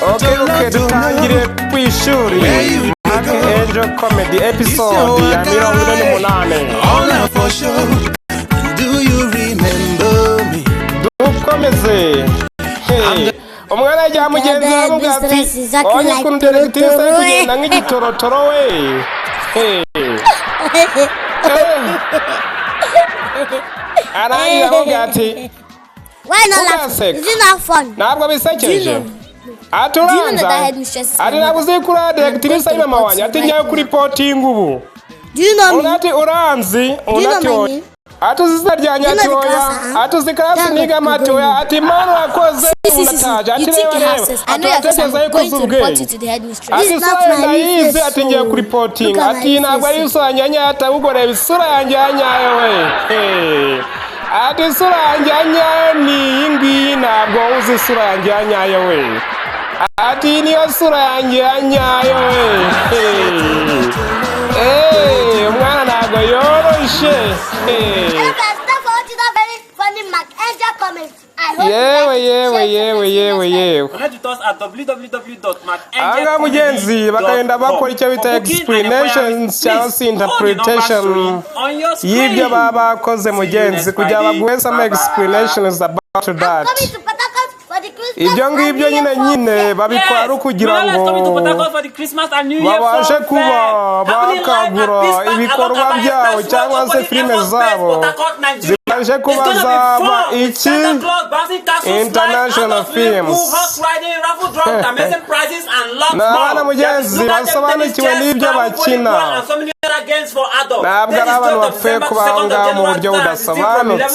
Okay, dutangire ku ishuri. Mark Angel Comedy, episode ya 48. All out for show. Do you remember me? Dukomeze. Hey, umwana yajya mugenzi we aramubwira ati: "Wabonye ukuntu directrice ari kugenda nk'igitorotoro we?" Hey. Arangira aramubwira ati: Why not laugh? Ugaseka. Is it not fun? "Ntabwo bisekeje?" Ati: Do you know "Uranza?" that headmistress is Ati: my "Ntabwo mother? uzi kuri directrice ari mama wanjye?" Ati: "Njyayo kuri potingi ubu." Do you know Undi me? ati: "Uranzi?" Do Undi you know ati: my "Oya." name? Ati: "Uzi izina ryanjye?" Do you Ati: know the "Oya." class I am? Ati: "Uzi class That's nigamo?" what Ati: I'm "Oya." going. Ati: "Mana, urakoze." See, see, see, see. Unataje. Ati: You think "Reba, you have reba." sense. I Ati: know your face. "Uratekereza I'm yuko going uzi to report ubwenge?" you to the headmistress. Ati: This is "Isura not yanjye my ndayizi." face. Ati: "Ngiye Oh. kuripotinga." Look at Ati: my "Ntabwo ari face. isura yanjye ya nyayo." Ati: "Ahubwo reba isura yanjye ya nyayo we." Hey. Ati: "Isura yanjye ya nyayo ni iyi ngiyi, ntabwo uzi isura yanjye ya nyayo we." Ati: "Iyi niyo sura yanjye ya nyayo we." Hey. Hey, umwana ntabwo yoroshe. Hey. Hello guys, thanks for watching that very funny Mark Angel comedy. I hope you Yewe, like it. yewe, Share, yewe, subscribe, yewe, yewe. Connect with us at Ahangaha mugenzi bakagenda bakora icyo bita explanations cyangwa se interpretation y'ibyo baba bakoze, mugenzi, kugira baguhe some explanations about I'm that. coming to Port Harcourt for the Christmas Ibyo and ngibyo New Year nyine fun nyine fair. babikora ari ukugira ngo babashe kuba bakagura ibikorwa byabo cyangwa se filime zabo zibashe kuba zaba iki? International films. Ni abana, mugenzi, basobanukiwe n'ibyo bakina. Ntabwo ari abantu bapfuye kuba aho ngaho mu buryo budasobanutse.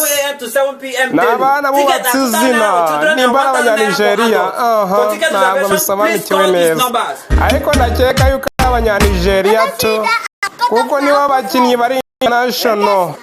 Ni abana bubatse izina. Nimba ari Abanyanigeriya, aha ntabwo bisobanukiwe neza, ariko ndakeka yuko ari Abanyanigeriya tu, kuko nibo bakinnyi bari international.